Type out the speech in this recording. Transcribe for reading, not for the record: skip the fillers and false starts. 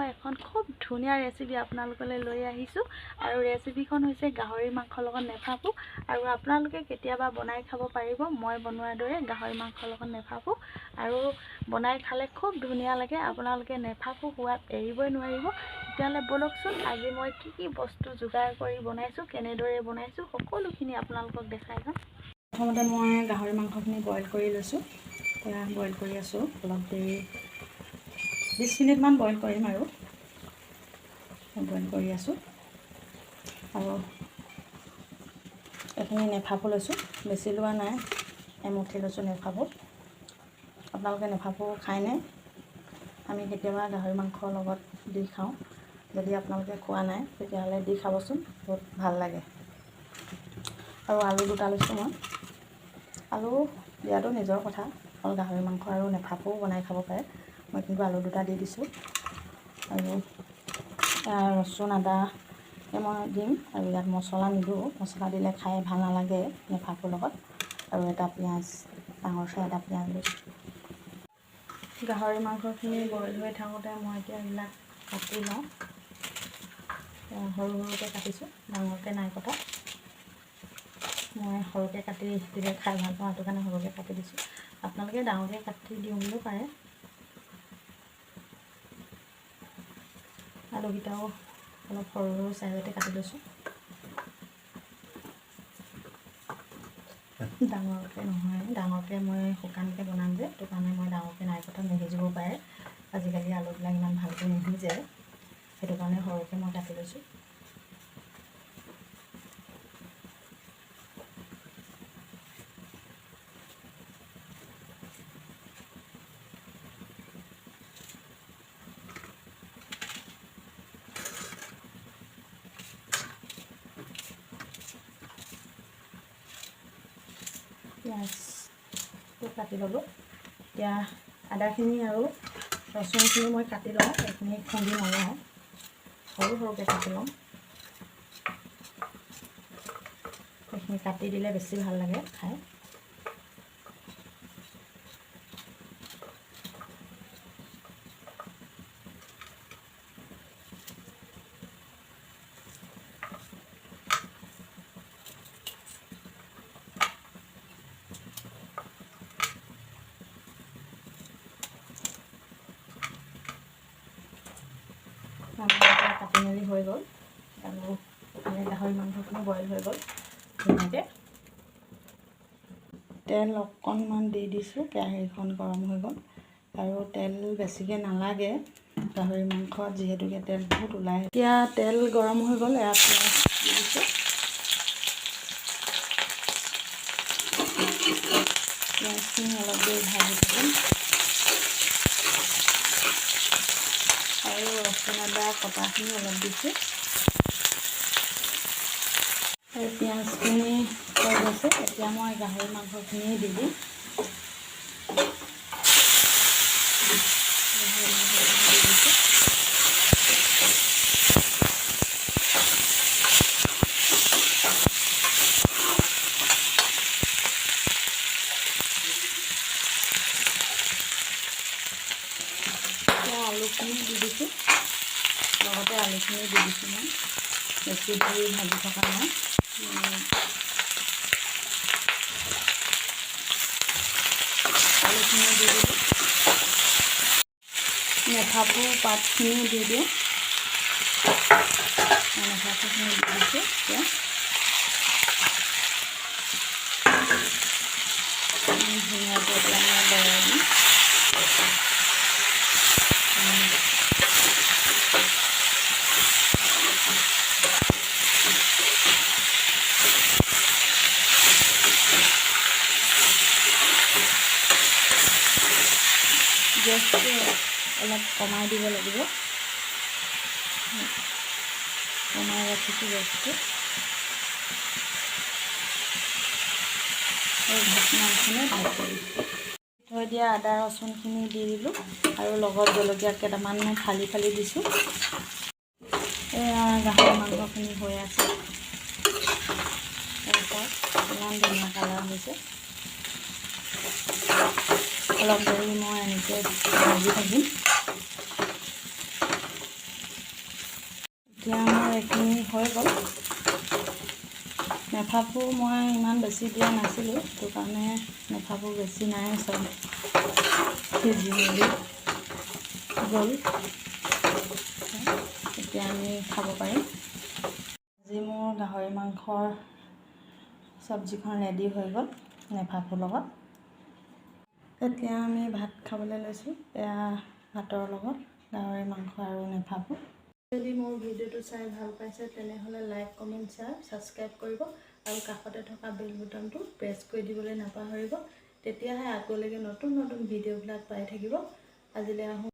মই এখন খুব ধুনীয়া ৰেচিপি আপোনালোকলৈ লৈ আহিছোঁ আৰু ৰেচিপিখন হৈছে গাহৰি মাংসৰ লগত নেফাফু। আৰু আপোনালোকে কেতিয়াবা বনাই খাব পাৰিব মই বনোৱাৰ দৰে গাহৰি মাংসৰ লগত নেফাফু, আৰু বনাই খালে খুব ধুনীয়া লাগে। আপোনালোকে নেফাফু সোৱাদ এৰিবই নোৱাৰিব। তেতিয়াহ'লে ব'লকচোন, আজি মই কি কি বস্তু যোগাৰ কৰি বনাইছোঁ, কেনেদৰে বনাইছোঁ, সকলোখিনি আপোনালোকক দেখাই যাম। প্ৰথমতে মই গাহৰি মাংসখিনি বইল কৰি লৈছোঁ। এয়া বইল কৰি আছোঁ, অলপ দেৰি 20 মিনিটমান বইল কৰিম আৰু বইল কৰি আছোঁ। আৰু এইখিনি নেফাফু লৈছোঁ, বেছি লোৱা নাই, এমুঠি লৈছোঁ নেফাফু। আপোনালোকে নেফাফু খায়নে? আমি কেতিয়াবা গাহৰি মাংসৰ লগত দি খাওঁ। যদি আপোনালোকে খোৱা নাই, তেতিয়াহ'লে দি খাবচোন, বহুত ভাল লাগে। আৰু আলু দুটা লৈছোঁ মই। আলু দিয়াটো নিজৰ কথা, অকল গাহৰি মাংস আৰু নেফাফুও বনাই খাব পাৰে। মই কিন্তু আলু দুটা দি দিছোঁ। আৰু ৰচুন আদা মই দিম আৰু ইয়াত মছলা নিদিওঁ, মছলা দিলে খাই ভাল নালাগে নেফাফুৰ লগত। আৰু এটা পিঁয়াজ, ডাঙৰ চাই এটা পিঁয়াজ লৈছোঁ। গাহৰি মাংসখিনি বইল হৈ থাকোঁতে মই এতিয়া এইবিলাক কাটি লওঁ। সৰু সৰুকৈ কাটিছোঁ, ডাঙৰকৈ নাই কটা। মই সৰুকৈ কাটি দিলে খাই ভাল পাওঁ, সেইটো কাৰণে সৰুকৈ কাটি দিছোঁ। আপোনালোকে ডাঙৰকৈ কাটি দিওঁ বুলিও পাৰে। আলুকেইটাও অলপ সৰু সৰু চাইজতে কাটি লৈছোঁ, ডাঙৰকৈ নহয়। ডাঙৰকৈ মই শুকানকৈ বনাম যে, সেইটো কাৰণে মই ডাঙৰকৈ নাই কটা। নিসিজিবও পাৰে, আজিকালি আলুবিলাক ইমান ভালকৈ নিসিজে, সেইটো কাৰণে সৰুকৈ মই কাটি লৈছোঁ। পিঁয়াজটো কাটি ল'লোঁ। এতিয়া আদাখিনি আৰু ৰচুনখিনি মই কাটি লওঁ। এইখিনি খুন্দি নলওঁ, সৰু সৰুকৈ কাটি ল'ম। এইখিনি কাটি দিলে বেছি ভাল লাগে খাই। কাটি মেলি হৈ গ'ল আৰু ইফালে গাহৰি মাংসখিনি বইল হৈ গ'ল ধুনীয়াকৈ। তেল অকণমান দি দিছোঁ, কেৰাহীখন গৰম হৈ গ'ল। আৰু তেল বেছিকৈ নালাগে গাহৰি মাংসত, যিহেতুকে তেল বহুত ওলায়। এতিয়া তেল গৰম হৈ গ'ল, এয়া পিঁয়াজ দি দিছোঁ। পিঁয়াজখিনি অলপ দেৰি ভাজি থাকিম আৰু ৰচুন আদা কটাখিনি অলপ দিছোঁ। আৰু পিঁয়াজখিনি হৈ গৈছে, এতিয়া মই গাহৰি মাংসখিনি দি দিম। গাহৰি মাংসখিনি দি দিছোঁ। এতিয়া আলুখিনি দি দিছোঁ, লগতে আলুখিনি দি দিছোঁ। মই বেছি দেৰি ভাজি থকা নাই। আলুখিনি দি দিলোঁ, নেফাফু পাতখিনিও দি দিওঁ। নেফাফুখিনি দি দিছোঁ এতিয়া ধুনীয়াকৈ। এতিয়া মই লৰাই দিম। গেছটো অলপ কমাই দিব লাগিব, কমাই ৰাখিছোঁ গেছটো। আৰু ঢাকনাখনে ঢাকি থৈ দিয়া আদা ৰচুনখিনি দি দিলোঁ আৰু লগত জলকীয়া কেইটামান ফালি ফালি দিছোঁ। এয়া গাহৰি মাংসখিনি হৈ আছে, ইমান ধুনীয়া কালাৰ হৈছে। অলপ দেৰি মই এনেকৈ ভাজি থাকিম। এতিয়া আমাৰ এইখিনি হৈ গ'ল। নেফাফু মই ইমান বেছি দিয়া নাছিলোঁ, সেইটো কাৰণে নেফাফু বেছি নাই, চব সিজি মেলি গ'ল। এতিয়া আমি খাব পাৰিম। আজি মোৰ গাহৰি মাংসৰ চব্জিখন ৰেডি হৈ গ'ল নেফাফুৰ লগত। এতিয়া আমি ভাত খাবলৈ লৈছোঁ। এয়া ভাতৰ লগত গাহৰি মাংস আৰু নেফাফু। যদি মোৰ ভিডিঅ'টো চাই ভাল পাইছে, তেনেহ'লে লাইক, কমেণ্ট, শ্বেয়াৰ, ছাবস্ক্ৰাইব কৰিব আৰু কাষতে থকা বেল বুটনটো প্ৰেছ কৰি দিবলৈ নাপাহৰিব। তেতিয়াহে আগলৈকে নতুন নতুন ভিডিঅ'বিলাক পাই থাকিব। আজিলৈ আহোঁ।